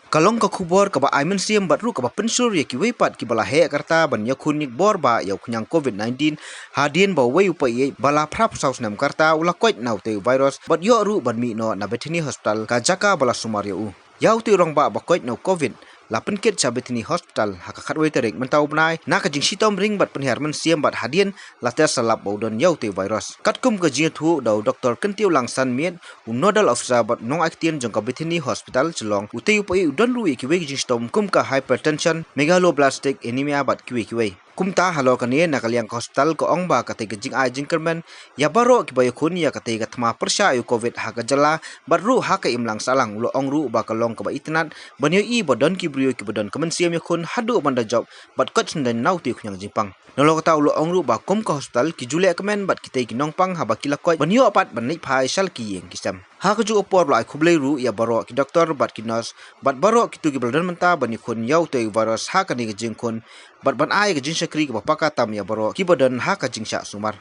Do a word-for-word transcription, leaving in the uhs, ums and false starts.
Ka long ka khubor kaba ai mynsiem bad ruh kaba pynshur ïa kiwei pat kiba la heh karta ban ïakhun ïakbor ba ïa u khñiang covid nineteen, hadien ba uwei u paid ba la phra phew saw snem karta u la koit na utei u virus bad ïoh ruh ban mih noh na Bethany Hospital, ka jaka ba la sumar ïa u. Ïa utei u rangbah ba koit na u covid la pynkit sha Bethany Hospital ha ka khatwei tarik mynta u bnai na ka jingshitom ring bad pynhiar mynsiem bad hadien la test sa lap ba u don ïa utei u virus. Katkum ka jingïathuh da u Doktor Kyntiew Langsan Miet, u Nodal Officer bad nongaiktien jong ka Bethany Hospital Shillong, utei u paid u don ruh ïa kiwei ki jingshitom kum ka hypertension, megaloblastic anemia bad kiwei kiwei. Kumta halor kane, na ka liang ka hospital ka ong ba katei ka jingai jingkyrmen ïa baroh kiba ïakhun ïa katei ka thma pyrshah ïa u covid ha ka jylla bad ruh ha ka imlang sahlang. U la ong ruh ba ka long kaba itynnad ban ïohi ba don ki briew kiba don ka mynsiem ïakhun haduh ban da jop bad koit syndon na utei u khñiang jingpang. Nalor kata u la ong ruh ba kum ka hospital ki ju leh kmen bad kitei ki nongpang haba ki la koit ban ïoh pat ban leit phai sha la ki ïing ki sem. Ha kajuh ka por u la ai khublei ruh ïa baroh ki doktor bad ki nurse bad baroh kito kiba la don mynta ban ïakhun ïa utei u virus ha kane ka jingkhun bad ban ai ka jingshakri kaba paka tam ïa baroh kiba don ha ka jingshah sumar.